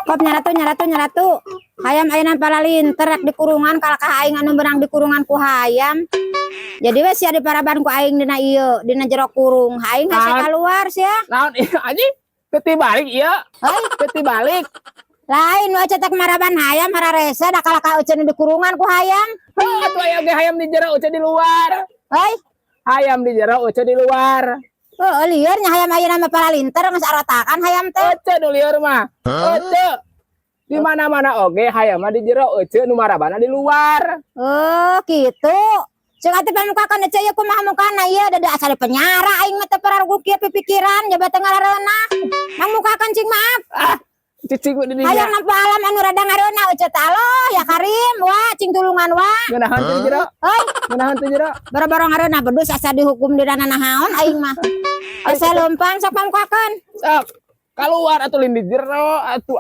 Kop, Nya Ratu, Nya Ratu, Nya Ratu. Hayam ayeuna palalinter rek dikurungan, kalakah aing anu beunang dikurungan ku hayam. Jadi we sia diparaban ku aing dina ieu, dina jero kurung. Aing hese Naon? Keluar sia. Naon ieu, anjing? Teu balik ieu. Hei, Teu balik. Lain we cetek maraban hayam hararese da kalakah euceun dikurungan ku hayam. Oh, atuh aya ge hayam di jero, Uce di luar. Hei, Hayam di jero, Uce di luar. Oh, lieur nya hayam ayeuna mah palalinter, geus arotakan hayam teh. Uce nu lieur mah. Uce. Di mana-mana oge hayam mah di jero, Uce nu marabana di luar. Oh, gitu. Cek atuh pamukakeun Ece ieu kumaha mukana ieu, da asa di penyara aing mah teu pararuguh kieu pipikiran jaba teu ngarareunah. Mangmukakeun cing, maaf. Ah, cicing di dinya. Hayang nampa alam anu rada ngareunah Ece teh. Aloh, ya Karim, wa cing tulungan wa. Ngeunaheun teu di jero? Heuy, Ngeunaheun teu jero? Boro-boro ngareunah bedus asa dihukum di dana nahaon aing mah. Asa leumpang, sok pamukakeun. Sok. Keluar atuh, lin di jero atuh.